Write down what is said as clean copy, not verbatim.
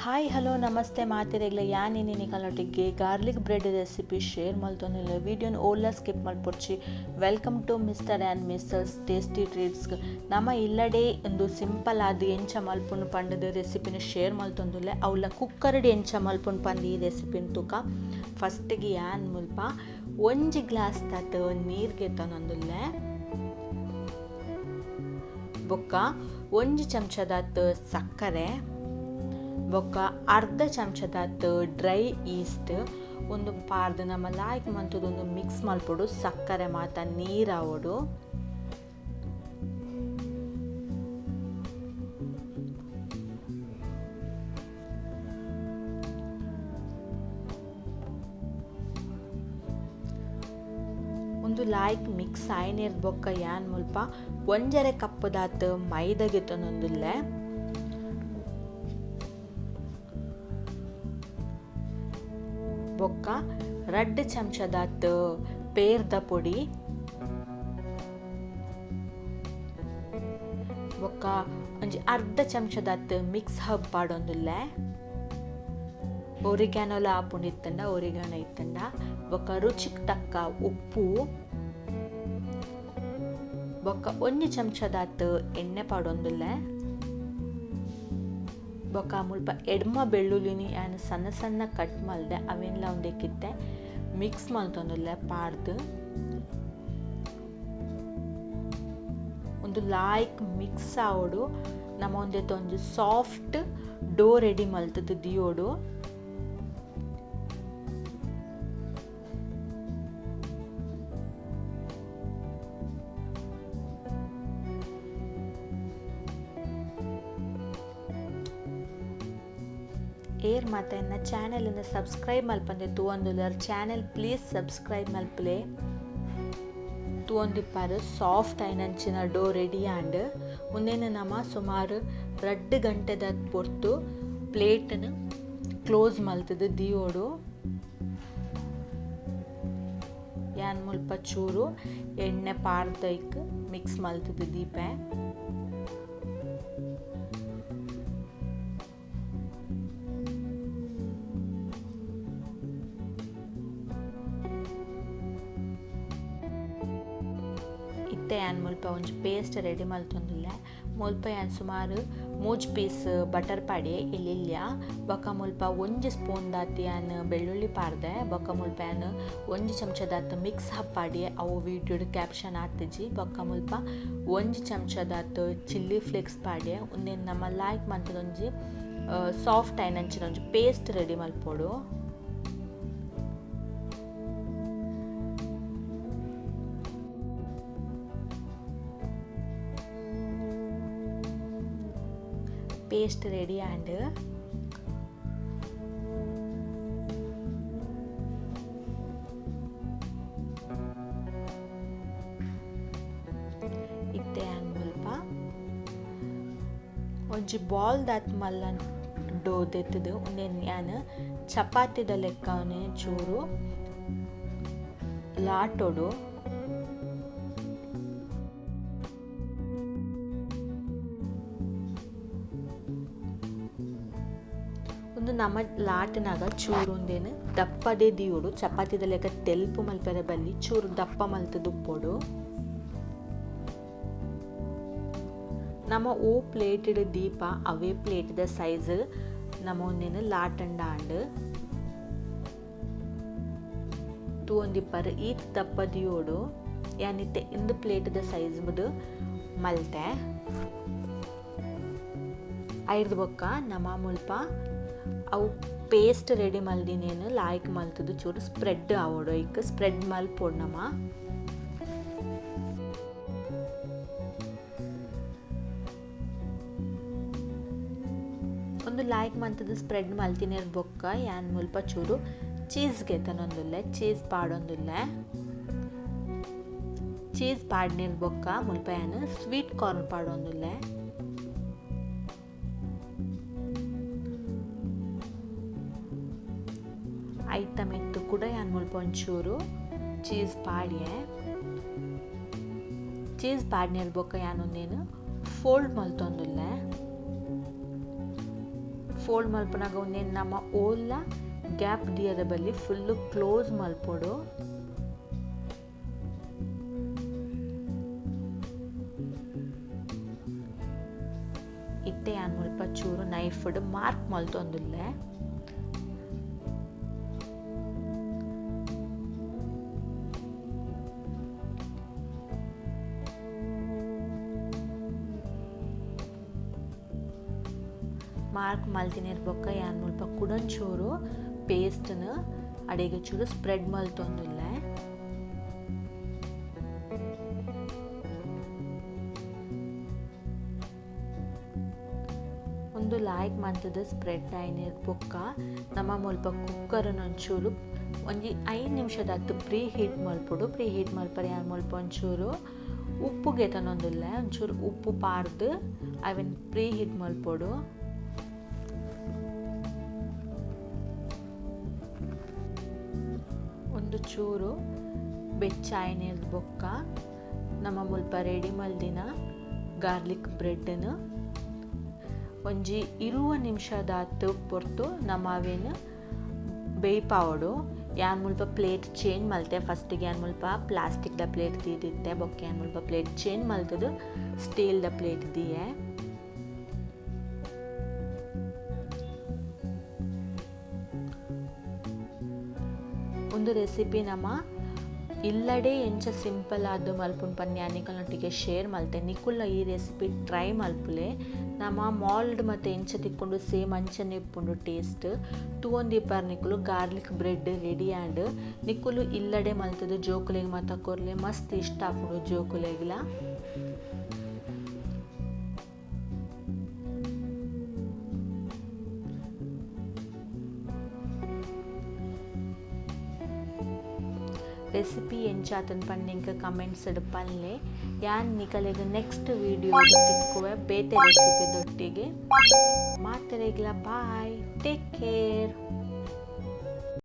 Hi hello namaste ಮಾತೆರೆಗ್ಲ ಯಾನ್ ಇನಿ ನಿಕಲ್ನೊಟ್ಟಿಗೆ ಗಾರ್ಲಿಕ್ ಬ್ರೆಡ್ ರೆಸಿಪಿ ಶೇರ್ ಮಲ್ತೊಂದುಲ್ಲೆ. ವಿಡಿಯೋನ್ ಓಲ್ಲ ಸ್ಕಿಪ್ ಮಲ್ಪೊಡ್ಚಿ. Welcome to mister and missus tasty treats. ನಮ ಇಲ್ಲಡೆ ಉಂದು ಸಿಂಪಲ್ ಆದ್ ಎಂಚ ಮಲ್ಪುನು ಪಂಡುದು ರೆಸಿಪಿನ್ ಶೇರ್ ಮಲ್ತೊಂದುಲ್ಲೆ. ಅವ್ಲ ಕುಕ್ಕರ್ ಡ್ ಎಂಚ ಮಲ್ಪುನು ಪಂದ್ ಈ ರೆಸಿಪಿನ್ ತೂಕ. ಫಸ್ಟ್ ಗ್ ಯಾನ್ ಮುಲ್ಪ ಒಂಜಿ ಗ್ಲಾಸ್ ದಾತ್ ನೀರ್ ಗೆತೊನೊಂದುಲ್ಲೆ. ಬೊಕ್ಕ ಒಂಜಿ ಚಮಚದಾತ್ ಸಕ್ಕರೆ ಬೊಕ್ಕ ಅರ್ಧ ಚಮಚದಾತ್ ಡ್ರೈ ಈಸ್ಟ್ ಉಂದು ಪಾರ್ದ್ ನಮ ಲಾಯ್ಕ್ ಮಂತುದು ಉಂದು ಮಿಕ್ಸ್ ಮಲ್ಪೊಡು. ಸಕ್ಕರೆ ಮಾತ ನೀರ್ ಆವೊಡು. ಉಂದು ಲಾಯ್ಕ್ ಮಿಕ್ಸ್ ಆಯಿನೆರ್ದ್ ಬೊಕ್ಕ ಯಾನ್ ಮುಲ್ಪ ಒಂಜರೆ ಕಪ್ಪುದಾತ್ ಮೈದ ಗೆತೊನೊಂದುಲ್ಲೆ. ಬೊಕ್ಕ ರಡ್ಡ್ ಚಮಚದಾತ್ ಪೇರ್ದ ಪೊಡಿ ಬೊಕ್ಕ ಒಂಜಿ ಅರ್ಧ ಚಮಚದಾತ್ ಮಿಕ್ಸ್ ಹರ್ಬ್ ಪಾಡೊಂದುಲ್ಲೆ. ಒರಿಗ್ಯಾನೋಲ ಆಪುಂಡು ಇತ್ತ್ಂಡ ಒರಿಗಾನೋ ಇತ್ತ್ಂಡ. ಬೊಕ್ಕ ರುಚಿಕ್ ತಕ್ಕ ಉಪ್ಪು ಬೊಕ್ಕ ಒಂಜಿ ಚಮಚದಾತ್ ಎಣ್ಣೆ ಪಾಡೊಂದುಲ್ಲೆ. ಬೊಕ್ಕ ಮುಲ್ಪ ಎಡ್ಮ ಬೆಳ್ಳುಳ್ಳಿನಿ ಯಾನ್ ಸಣ್ಣ ಸಣ್ಣ ಕಟ್ ಮಲ್ದೆ ಅವೆನ್ಲ ಉಂದೆಕ್ಕಿತ್ತೆ ಮಿಕ್ಸ್ ಮಲ್ತೊಂದುಲ್ಲೆ ಪಾಡ್ದ್. ಉಂದು ಲಾಯ್ಕ್ ಮಿಕ್ಸ್ ಆವೊಡು. ನಮ ಉಂದೆತ ಒಂಜಿ ಸಾಫ್ಟ್ ಡೋ ರೆಡಿ ಮಲ್ತುದು ದೀವೊಡು. ಏರ್ ಮಾತ ಎನ್ನ ಚಾನೆಲ್ ನ್ ಸಬ್ಸ್ಕ್ರೈಬ್ ಮಲ್ಪಂದೆ ತೂವೊಂದುಲ್ಲೆರ್ ಚಾನೆಲ್ ಪ್ಲೀಸ್ ಸಬ್ಸ್ಕ್ರೈಬ್ ಮಲ್ಪುಲೆ. ತೂವೊಂದಿಪ್ಪರ್ ಸಾಫ್ಟ್ ಆಯಿನಂಚಿನ ಡೋ ರೆಡಿ ಆಂಡ್. ಉಂದೆನ್ ನಮ ಸುಮಾರ್ ರಡ್ಡ್ ಗಂಟೆದ ಪೊರ್ತು ಪ್ಲೇಟ್ ನ್ ಕ್ಲೋಸ್ ಮಲ್ತುದು ದೀವೊಡು. ಯಾನ್ ಮುಲ್ಪ ಚೂರು ಎಣ್ಣೆ ಪಾಡ್ದ್ ಐಕ್ ಮಿಕ್ಸ್ ಮಲ್ತುದು ದೀಪೆ. ಇತ್ತೆ ಯಾನ್ ಮುಲ್ಪ ಒಂಜಿ ಪೇಸ್ಟ್ ರೆಡಿ ಮಲ್ತೊಂದುಲ್ಲೆ. ಮುಲ್ಪ ಯಾನ್ ಸುಮಾರು ಮೂಜಿ ಪೀಸ್ ಬಟರ್ ಪಾಡ್ಯೆ ಎಲ್ಯ ಬೊಕ ಮುಲ್ಪ ಒಂಜಿ ಸ್ಪೂನ್ ದಾತ್ ಯಾನ್ ಬೆಳ್ಳುಳ್ಳಿ ಪಾಡ್ದೆ. ಬೊಕ ಮುಲ್ಪ ಯಾನ್ ಒಂಜಿ ಚಮಚದಾತ್ ಮಿಕ್ಸ್ ಹಬ್ ಪಾಡ್ಯೆ. ಅವು ವೀಡಿಯೋಡ್ ಕ್ಯಾಪ್ಷನ್ ಆತಿಜಿ. ಬೊಕ ಮುಲ್ಪ ಒಂಜಿ ಚಮಚದಾತ್ ಚಿಲ್ಲಿ ಫ್ಲೇಕ್ಸ್ ಪಾಡ್ಯೆ. ಉಂದೆನ್ ನಮ ಲಾಯ್ಕ್ ಮಲ್ತುದು ಒಂಜಿ ಸಾಫ್ಟ್ ಆಯಿನಂಚಿನ ಒಂಜಿ ಪೇಸ್ಟ್ ರೆಡಿ ಮಲ್ಪೊಡು. ಪೇಸ್ಟ್ ರೆಡಿ ಆಂಡ್. ಇತ್ತೆ ಯಾನ್ ಮುಲ್ಪ ಒಂಜಿ ಬಾಲ್ ದಾತ್ ಮಲ್ಲ ಡೋ ದೆತ್ತುದು ಉಂದೆನ್ ಯಾನ್ ಚಪಾತಿದ ಲೆಕ್ಕನೆ ಚೂರು ಲಾಟೊಡು. ಉಂದು ನಮ ಲಾಟುನಗ ಚೂರು ಉಂದೆನ್ ದಪ್ಪದೇ ದೀವೊಡು. ಚಪಾತಿದ ಲೆಕ್ಕ ತೆಲ್ಪು ಮಲ್ಪೆರೆ ಬಲ್ಲಿ, ಚೂರು ದಪ್ಪ ಮಲ್ತುದು ಉಪ್ಪೊಡು. ನಮ ಓ ಪ್ಲೇಟ್ ಡ್ ದೀಪ ಅವೇ ಪ್ಲೇಟ್ ದ ಸೈಜ್ ನಮ ಉಂದೆನ್ ಲಾಟಂಡ ಆಂಡ್. ತೂವೊಂದಿಪ್ಪರ್ ಈತ್ ದಪ್ಪ ದೀವೊಡು. ಯಾನ್ ಇತ್ತೆ ಇಂದು ಪ್ಲೇಟ್ ದ ಸೈಜ್ ಡ್ ಮಲ್ತೆ. ಐರ್ದ್ ಬೊಕ್ಕ ನಮ ಮುಲ್ಪ ಅವು ಪೇಸ್ಟ್ ರೆಡಿ ಮಲ್ದಿನೇನ್ ಲಾಯ್ಕ್ ಮಲ್ತುದು ಚೂರು ಸ್ಪ್ರೆಡ್ ಆವೊಡು. ಐಕ್ ಸ್ಪ್ರೆಡ್ ಮಲ್ಪೊಡು ನಮ. ಉಂದು ಲಾಯ್ಕ್ ಮಲ್ತುದು ಸ್ಪ್ರೆಡ್ ಮಲ್ತಿನೇರ್ದ್ ಬೊಕ್ಕ ಯಾನ್ ಮುಲ್ಪ ಚೂರು ಚೀಸ್ ಗೆತೊನೊಂದುಲ್ಲೆ. ಚೀಸ್ ಪಾಡೊಂದುಲ್ಲೆ. ಚೀಸ್ ಪಾಡ್ನೇರ್ದ್ ಬೊಕ್ಕ ಮುಲ್ಪ ಯಾನ್ ಸ್ವೀಟ್ ಕಾರ್ನ್ ಪಾಡೊಂದುಲ್ಲೆ. ಐತ ಮಿತ್ತ್ ಕುಡ ಯಾನ್ ಮುಲ್ಪ ಒಂಚೂರು ಚೀಸ್ ಪಾಡ್ಯೆ. ಚೀಸ್ ಪಾಡ್ನೇರ್ದ್ ಬೊಕ್ಕ ಯಾನ್ ಉಂದೆನ್ ಫೋಲ್ಡ್ ಮಲ್ತೊಂದುಲ್ಲೆ. ಫೋಲ್ಡ್ ಮಲ್ಪುನಗ ಉಂದೆನ್ ನಮ ಓಲ್ಲ ಗ್ಯಾಪ್ ದೀಯರೆ ಬಲ್ಲಿ ಫುಲ್ ಕ್ಲೋಸ್ ಮಲ್ಪೊಡು. ಇತ್ತೆ ಯಾನ್ ಮುಲ್ಪ ಚೂರು ನೈಫ್ ಡ್ ಮಾರ್ಕ್ ಮಲ್ತೊಂದುಲ್ಲೆ. ಮಾರ್ಕ್ ಮಲ್ತಿನೆರ್ ಬೊಕ್ಕ ಯಾನ್ ಮುಲ್ಪ ಕುಡೊಂಚೂರು ಪೇಸ್ಟ್ ನ್ ಅಡೆಗ್ ಚೂರು ಸ್ಪ್ರೆಡ್ ಮಲ್ತೊಂದುಲ್ಲೆ. ಉಂದು ಲಾಯ್ಕ್ ಮಂತುದು ಸ್ಪ್ರೆಡ್ ಆಯಿನೆರ್ ಬೊಕ್ಕ ನಮ ಮುಲ್ಪ ಕುಕ್ಕರ್ ನ್ ಒಂಚೂರು ಒಂಜಿ 5 ನಿಮಿಷದಾತ್ ಪ್ರೀ ಹೀಟ್ ಮಲ್ಪೊಡು. ಪ್ರೀ ಹೀಟ್ ಮಲ್ಪರೆ ಯಾನ್ ಮುಲ್ಪ ಒಂಚೂರು ಉಪ್ಪು ಗೆತೊನೊಂದುಲ್ಲೆ. ಒಂಚೂರು ಉಪ್ಪು ಪಾಡ್ದ್ ಅವೆನ್ ಪ್ರೀ ಹೀಟ್ ಮಲ್ಪೊಡು. ಉಂದು ಚೂರು ಬೆಚ್ಚ ಆಯಿನೆರ್ದ್ ಬೊಕ್ಕ ನಮ ಮುಲ್ಪ ರೆಡಿ ಮಲ್ದಿನ ಗಾರ್ಲಿಕ್ ಬ್ರೆಡ್ ನ್ ಒಂಜಿ 20 ನಿಮಿಷದಾತ್ ಪೊರ್ತು ನಮ ಅವೆನ್ ಬೇಯ್ಪಾವೊಡು. ಯಾನ್ ಮುಲ್ಪ ಪ್ಲೇಟ್ ಚೇಂಜ್ ಮಲ್ತೆ. ಫಸ್ಟ್ ಗ್ ಯಾನ್ ಮುಲ್ಪ ಪ್ಲಾಸ್ಟಿಕ್ ದ ಪ್ಲೇಟ್ ದೀದಿತ್ತೆ. ಬೊಕ್ಕ ಯಾನ್ ಮುಲ್ಪ ಪ್ಲೇಟ್ ಚೇಂಜ್ ಮಲ್ತುದು ಸ್ಟೀಲ್ ದ ಪ್ಲೇಟ್ ದೀಯೆ. ಉಂದು ರೆಸಿಪಿ ನಮ ಇಲ್ಲಡೆ ಎಂಚ ಸಿಂಪಲ್ ಆದ್ ಮಲ್ಪುನ್ ಪಂದ್ ಯಾನ್ ನಿಕಲ್ನೊಟ್ಟಿಗೆ ಶೇರ್ ಮಲ್ತೆ. ನಿಕುಲ್ಲ ಈ ರೆಸಿಪಿ ಟ್ರೈ ಮಲ್ಪುಲೆ. ನಮ ಮಾಲ್ ಡ್ ಮತ ಎಂಚ ತಿಕ್ಕುಂಡು ಸೇಮ್ ಅಂಚನೆ ಇಪ್ಪುಂಡು ಟೇಸ್ಟ್. ತೂವೊಂದಿಪ್ಪರ್ ನಿಕುಲು ಗಾರ್ಲಿಕ್ ಬ್ರೆಡ್ ರೆಡಿ ಆಂಡ್. ನಿಕುಲು ಇಲ್ಲಡೆ ಮಲ್ತುದು ಜೋಕುಲೆಗ್ ಮತ ಕೊರ್ಲೆ ಮಸ್ತ್ ಇಷ್ಟ ಆಪುಂಡು ಜೋಕುಲೆಗ್ಲ. ರೆಸಿಪಿ ಎಂಚಾತನ್ ಪಂದ್ ಕಮೆಂಟ್ಸ್ ಡ್ ಪನ್ಲೆ. ಯಾನ್ ನಿಕಲೆಗ್ ನೆಕ್ಸ್ಟ್ ವಿಡಿಯೋ ತಿಕ್ಕುವೆ ಬೇತೆ ರೆಸಿಪಿ ದೊಟ್ಟಿಗೆ. ಮಾತೆರೆಗ್ಲ ಬಾಯ್, ಟೇಕ್ ಕೇರ್.